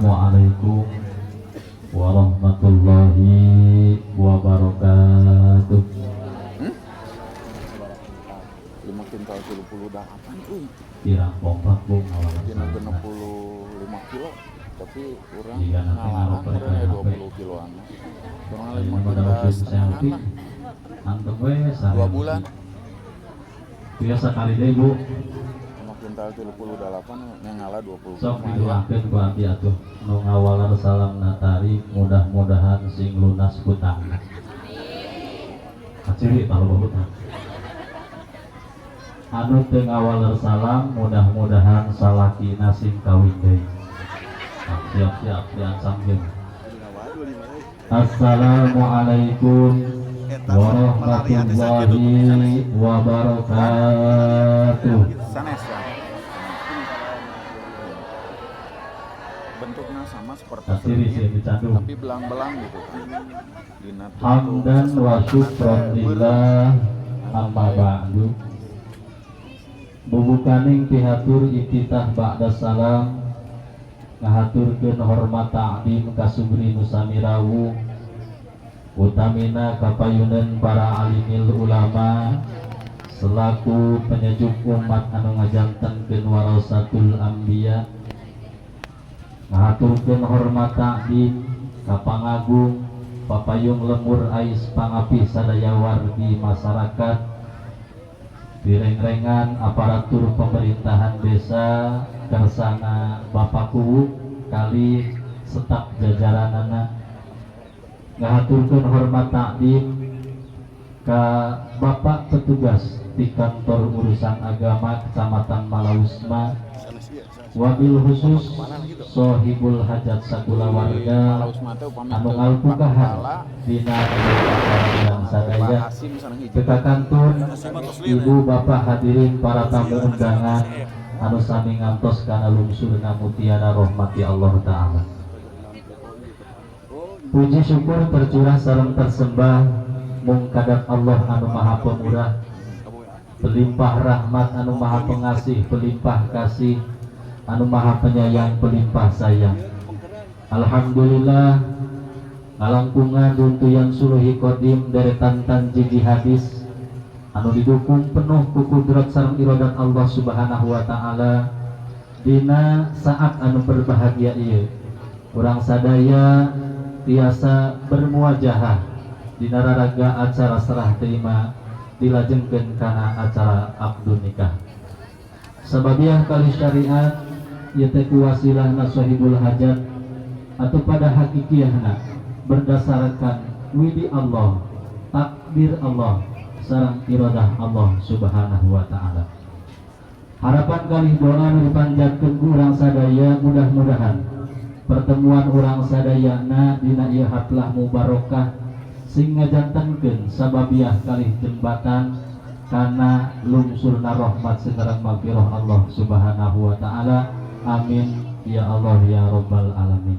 Assalamualaikum warahmatullahi wabarakatuh. 5 kintal 38 euy. Kirang kompak, Bu, ngawaler Dina salamna. 65 kilo, tapi urang Jika nanti ngalaan ngarupa meureun aya HP. 20 kiloan mah. Kurang 5 Ayeuna mah kintal usum setengahan selfie. lah. Antep we Dua sarean. bulan. Biasa kali deui, Bu. 5 kintal 38 yang ngalah 20 Sok lumayan. Didoakeun ku abdi atuh, nu ngawaler salamna tarik, mudah-mudahan sing lunas hutangna. Kaciri tah loba hutang. Anu teu ngawaler salam, mudah-mudahan salakina sing kawin deui. Nah, siap-siap diancamkeun. Assalamualaikum warahmatullahi wabarakatuh. Sanes ya. Bentuknya sama seperti Kaciri sih sengit, dicandung. Tapi belang-belang gitu kan. Dina tutup Hamdan wa seseretan syukran teh lillah, amma ba'du. Bubukaning pihatur iftitah ba'da salam, ngahaturkeun hormat ta'zim ka sugri nu sami rawuh, utamina kapayuneun para alimil ulama selaku penyejuk umat anu ngajantenkeun warasatul anbiya, ngahaturkeun hormat ta'zim ka pangagung papayung lembur ais pangapih sadaya wargi masyarakat, pirengrengan aparatur pemerintahan desa kersana Bapak Kuwu kali staf jajaranana, ngahaturkeun hormat takdim ka Bapak petugas di kantor urusan agama Kecamatan Malausma, wabil khusus sohibul hajat sakulawarga anu ngalpukahan dina yang sadaya, teka kantun ibu bapak hadirin para tamu undangan anu sami ngantos kana lungsurna mutiara rahmati Allah Ta'ala. Puji syukur tercurah sareng tersembah mung kadap Allah anu maha pemurah pelimpah rahmat, anu maha pengasih pelimpah kasih, anu maha penyayang pelimpah sayang. Alhamdulillah, ngalangkungan runtuyan suluhi kodim deretan jiji hadis anu didukung penuh ku kudrat sareng iradat Allah Subhanahu wa Ta'ala, dina saat anu berbahagia ieu urang sadaya tiasa bermuajahah dina raraga acara serah terima dilajengkeun kana acara akdun nikah sababiah kali syariat ieu teh ku wasilahna sahibul hajat atau pada hakikiahna berdasarkan widi Allah, takdir Allah sareng iradah Allah Subhanahu wa Ta'ala. Harapan kali doa nu dipanjatkeun ku urang sadaya, mudah-mudahan pertemuan urang sadayana dina ieu haflah mubarokah sing ngajantenkeun sababiah kalih jembatan kana lungsurna rahmat sareng magfirah Allah Subhanahu wa Ta'ala. Amin ya Allah ya Rabbal alamin.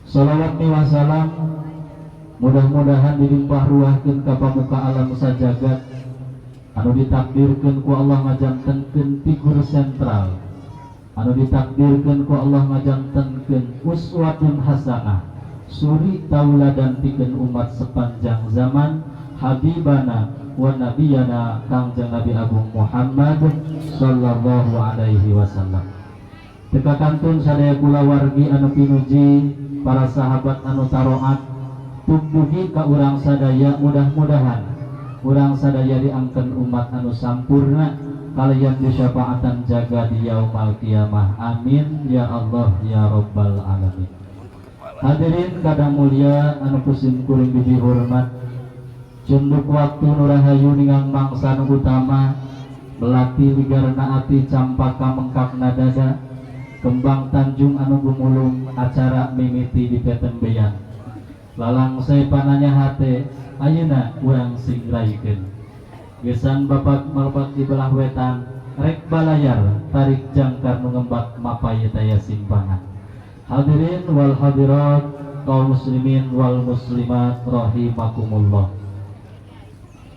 Salawat miwah salam mudah-mudahan dilimpah ruahkeun ka pamuka alam sajagat anu ditakdirkeun ku Allah ngajantenkeun figur sentral, anu ditakdirkeun ku Allah ngajantenkeun uswatun hasanah, suri tauladan pikeun umat sepanjang zaman, habibana wa nabiyana Kangjeng Nabi Agung Muhammad sallallahu alaihi wasallam. Teka kantun sadaya kulawargi anu pinuji, para sahabat anu taroat, tumbuhi ka urang sadaya, mudah-mudahan urang sadaya diangken umat anu sampurna kalian disyafaatan jaga di yaumal kiamah. Amin ya Allah ya Rabbal alamin. Hadirin kadang mulia anu ku sim kuring dihormat, cunduk waktu nurahayu ningang mangsa nu utama, melati ligarna ati, campaka mengkakna dada, kembang tanjung anu gumulung, acara mimiti di petembeyan lalangse pananya hate ayeuna urang sing raikeun gesan bapak malebat di belah wetan rek balayar tarik jangkar nu ngembak mapay daya simpangan. Hadirin wal hadirat, kaum muslimin wal muslimat rahimakumullah,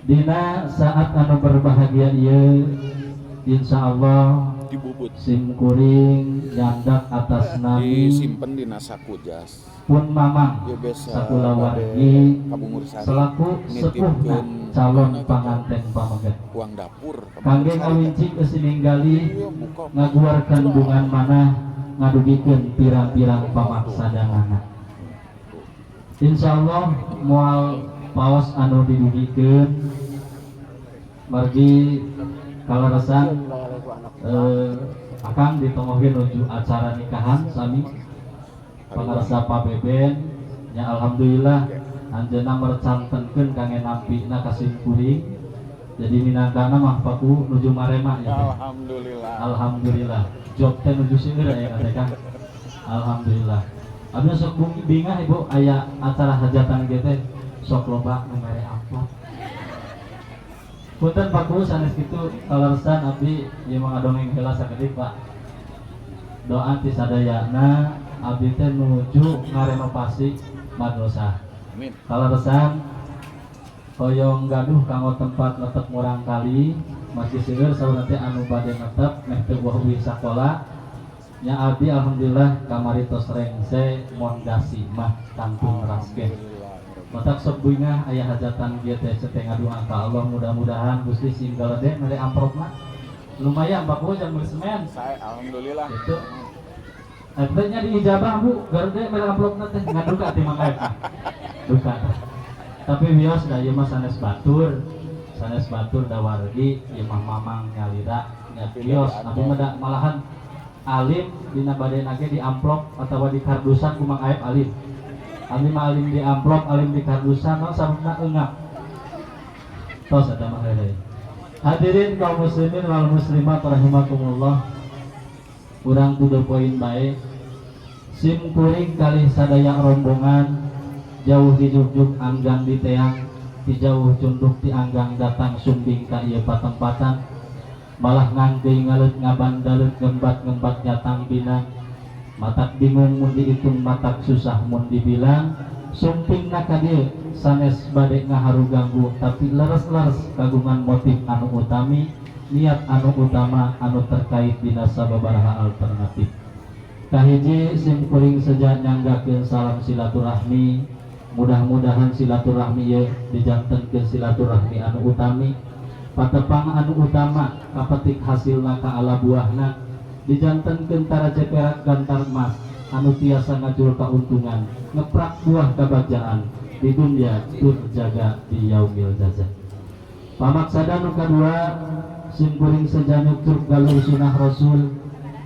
dina saat anu berbahagia ieu, insyaallah Dibubut. Sim kuring nyandak atas nami Disimpen dina saku jas. pun Mamang Ieu biasa bade sakulawargi ka Bungursari selaku sepuhna nitipkeun calon naon eta teh panganten pameget. Uang dapur ka Kangge Bungursari teh. ngawinci kesininggali Iya, buka. ngaguarkeun bungan manah ngadugikeun pirang-pirang pamaksadanana. Insyaallah moal paos anu didugikeun, margi kaleresan akang ditongohkeun nuju acara nikahan sami pangarsa Pak Beben nya. Alhamdulillah, anjeunna mercantenkeun kangge nampina ka simkuring, jadi minangkana mah paku nuju marema ya teh. Alhamdulillah. Alhamdulillah, job teh nuju seueur aya teh, Kang. Alhamdulillah, abdi sok bingah, Ibu, aya acara hajatan ge teh sok loba nu mere amplop. Punten, Paku, sanes kitu, kaleresan abdi ieu mah ngadongeng heula sakedik, Pak. Doa ti sadayana, abdi teh nuju ngarenovasi madrasah. Amin. Kaleresan hoyong gaduh kanggo tempat netep murang kali, masih seueur saurna teh anu bade netep meh teu euweuh sakola nya. Abdi alhamdulillah kamari tos rengse mondasi mah kantun raskeun. Alhamdulillah. Matak sok bingah aya hajatan kieu teh, teh ngadua ka Allah, mudah-mudahan Gusti sing galede mere amplopna. Lumayan, Pak Bu, jang meuli semen. Saya alhamdulillah. Gitu. Eta nya diijabah, Bu, garede mere amplopna teh ngaduka ti Mang Aep. Duka. Tapi wios da ieu mah sanes batur. Sanes batur da wargi ieu mah Mamang nyalira nya wios, abdi mah da malahan alim dina badena ge di amplop atawa di kardusan ku Mang Aep alim. Abdi mah alim di amplop, alim di kardusan, no sababna eungap. Tos eta mah heureuy. Hadirin kaum muslimin wal muslimat rahimakumullah. Urang to the point bae. Sim kuring kalih sadaya rombongan jauh di jugjug anggang di teang, ti jauh cunduk ti anggang datang sumbing ka ieu patempatan, malah ngangkeuy ngaleut ngabandaleut ngembat-ngembat nyatang binang, matak bingung mun dihitung, matak susah mun dibilang. Sumpingna ka dieu sanes bade ngaharu ganggu, tapi leres-leres kagungan motif anu utami, niat anu utama anu terkait dina sababaraha alternatif. Kahiji, sim kuring seja nyanggakeun salam silaturahmi. Mudah-mudahan silaturahmi ye dijantenkeun silaturahmi anu utami, patepang anu utama, kapetik hasilna ka ala buahna, dijantenkeun taraje perak gantar emas anu tiasa ngajul kauntungan, ngeprak buah kebagjaan di dunia tur jaga di yaumil jaza. Pamaksada nu kadua, sim kuring seja nyucruk galur sunah rasul,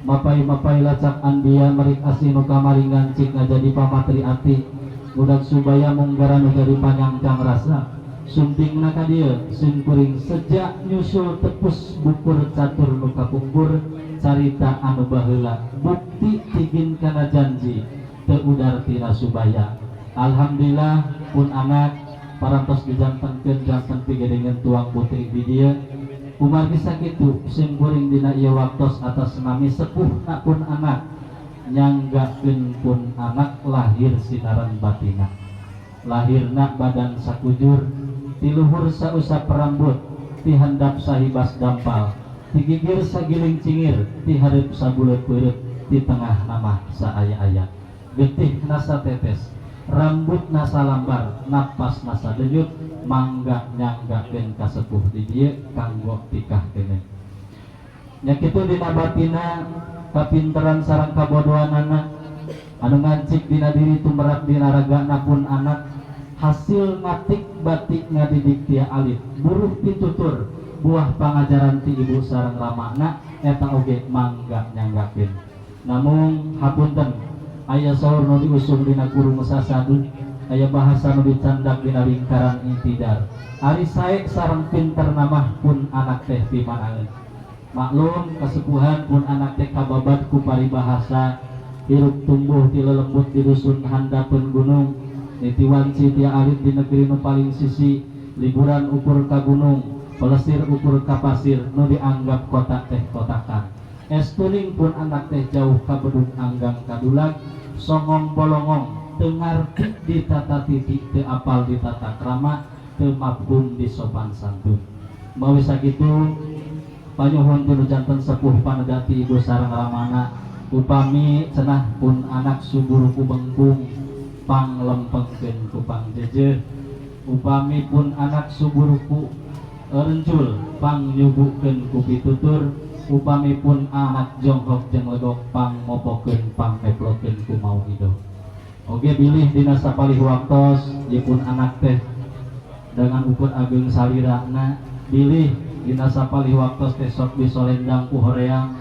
mapai-mapai lacak anbiya, merik asih nu kamaringan cik ngajadi pamatri ati, mudag subaya munggaran nu jadi panyangcang rasa. Sumpingna ka dieu sim kuring seja nyusul tepus bukur catur nu kapungkur, carita anu baheula, bukti tigin kana janji teu udar tina subaya. Alhamdulillah, pun anak parantos dijantenkeun janten pigedengeun tuang putri di dieu. Kumargi sakitu, sim kuring dina ieu waktos atas nami sepuhna pun anak nyanggakeun pun anak lahir sinaran batina, lahirna badan sakujur, ti luhur sausap rambut, ti handap sahibas dampal, ti gigir sagiling cingir, ti hareup sabuleut peureut, ti tengah nama saaya-aya, getih nasa tetes, rambut nasa lambar, napas nasa denyut. Mangga nyanggakeun kasepuh di dieu kanggo tikah kene nya. Kitu dina batina, kapinteran sareng kabodohanana anu ngancik dina diri tumerap dina ragana pun anak, hasil ngatik batik ngadidik tia alit, buruh pitutur, buah pangajaran ti ibu sareng ramana eta oge mangga nyanggakeun. Namun hapunten, aya saur nu diusung dina kurung sasadu, aya bahasa nu dicandak dina lingkaran intidar, ari sae sareng pinter namah pun anak teh pimanaeun. Maklum, kesepuhan pun anak teh kababat ku paribahasa, hirup tumbuh ti lelembut di dusun handapeun gunung, niti wanci tia alit di negeri nu paling sisi, liburan ukur ka gunung, pelesir ukur ka pasir, nu dianggap kota teh kotakan. Estuning pun anak teh jauh ka bedug anggang kadulag, songong bolongong, teu ngarti di tata titi, teu apal di tata krama, teu mafhum di sopan santun. Mawi sakitu. Panyuhun ti nu janten sepuh panedati ibu sareng ramana, upami cenah pun anak subur ku bengkung, panglempengkeun ku pangjeujeuh, upami pun anak subur ku rencul, pangnyubukeun ku pitutur, upami pun anak jonghok jeung legok, pangmopokeun pangmeplokeun ku mauidoh. Oge bilih dina sapalih waktos ieu pun anak teh dengan ukur ageng salirana, bilih dina sapalih waktos teh sok disolendang ku hoream,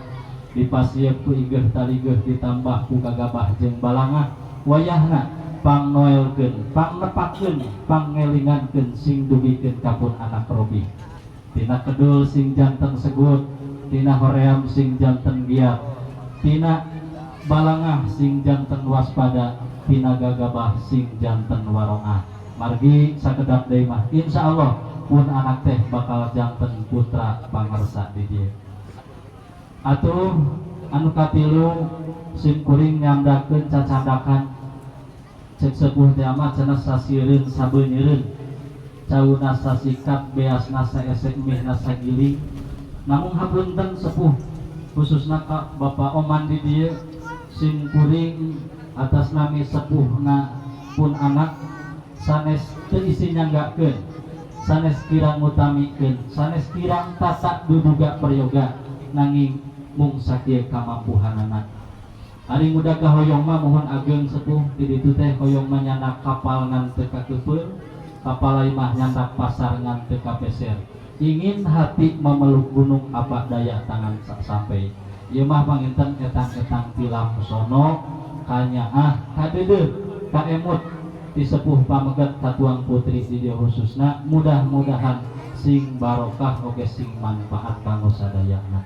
dipasiep ku igeuh taligeuh, ditambah ku gagabah jeung balangah, wayahna pangnoelkeun, pangnepakeun, pangngelingankeun sing dugikeun ka pun anak robih. Tina kedul sing janten segut, tina hoream sing janten giat, tina balangah sing janten waspada, tina gagabah sing janten waroah. Margi sakedap deui mah insyaallah pun anak teh bakal janten putra pangersa di dieu. Atuh anu katilu, sim kuring nyandakeun cacandakan. Cek sepuh teh mah cenah sasieureun sabeunyereun, cauna sasikat, beasna saesek, mihna sagiling. Namun hapunten sepuh, khususna ka Bapak Oman di dieu, sim kuring atas nami sepuhna pun anak sanes teu isi nyanggakeun, sanes kirang ngutamikeun, sanes kirang tata duduga peryoga, nanging mung sakieu kamampuhanana. Ari ngudag kahoyong mah mohon ageng sepuh di ditu teh, hoyong mah nyandak kapal ngan teu kakeupeur, kapal lain mah nyandak pasar ngan teu kapeser. Ingin hati memeluk gunung, apa daya tangan tak sampai. Ieu mah panginten etang-etang tilam sono kanyaah kadeudeuh kaemut ti sepuh pameget katuang putri di dieu khususna, mudah-mudahan sing barokah oge sing manfaat kanggo sadayana.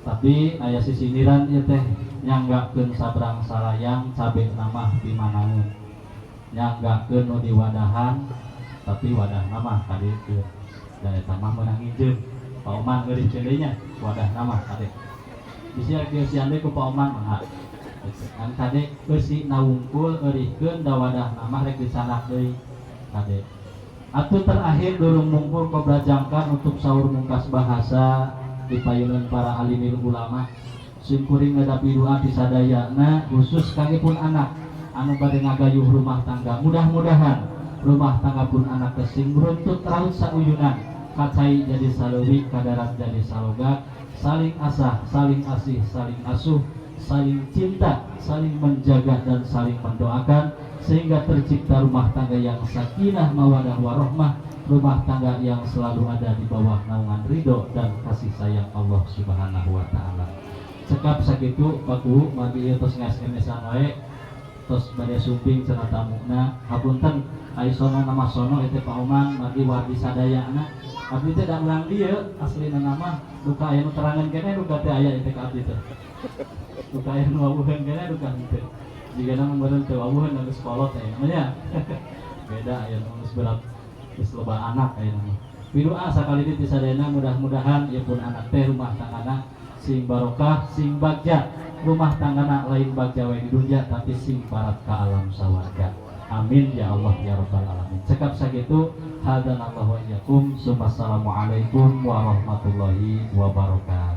Tapi aya sisindiran ieu teh, nyanggakeun sabrang salayang, cabe mah dimanaeun, nyanggakeun nu diwadahan, tapi wadah mah kadieu da eta mah meunang nginjeum. Pak Oman ngeureun deui nya, wadah mah kade bisi dieusian deui ku Pak Oman mah kan kade eusi nawungkul eurihkeun da wadah mah rek dicandak deui kade. Atuh terakhir, durung mungkur kobrajangkan untuk sahur mungkas bahasa di payunan para alimil ulama, simkuring ngadapi doa di sadayana khusus kangge pun anak anu bade ngagayuh rumah tangga, mudah-mudahan rumah tangga pun anak sing runtut raut sauyunan, kacai jadi saleuwi, kadarat jadi salogak, saling asah, saling asih, saling asuh, saling cinta, saling menjaga dan saling mendoakan, sehingga tercipta rumah tangga yang sakinah, mawadah, warohmah, rumah tangga yang selalu ada di bawah naungan ridho dan kasih sayang Allah Subhanahu wa Taala. Cekap sakitu, Pak Guru, margi ieu tos ngas-SMS-an wae, tos bade sumping cenah tamuna. Hapunten ai sono nama sono itu Pak Oman, margi wargi sadayana. Abdi teh da urang dieu aslina nama, duka aya nu terangan keneh, duka teh aya ieu teh ka abdi teh. Duka aya nu wawuheun keneh, duka henteu. Jigana meureun teu wawuheun, geus kolot aya namanya. Beda aya nu geus berat, geus loba anak aya nama. Pidu'a sakali deui ti sadayana, mudah-mudahan ieu pun anak teh rumah tanggana sing barokah, sing bagja. Rumah tanggana lain bagja wae di dunia, tapi sing parat ka alam sawarga. Amin ya Allah ya Rabbal alamin. Cekap sakitu, hadanallahu wa iyyakum. Assalamualaikum warahmatullahi wabarakatuh.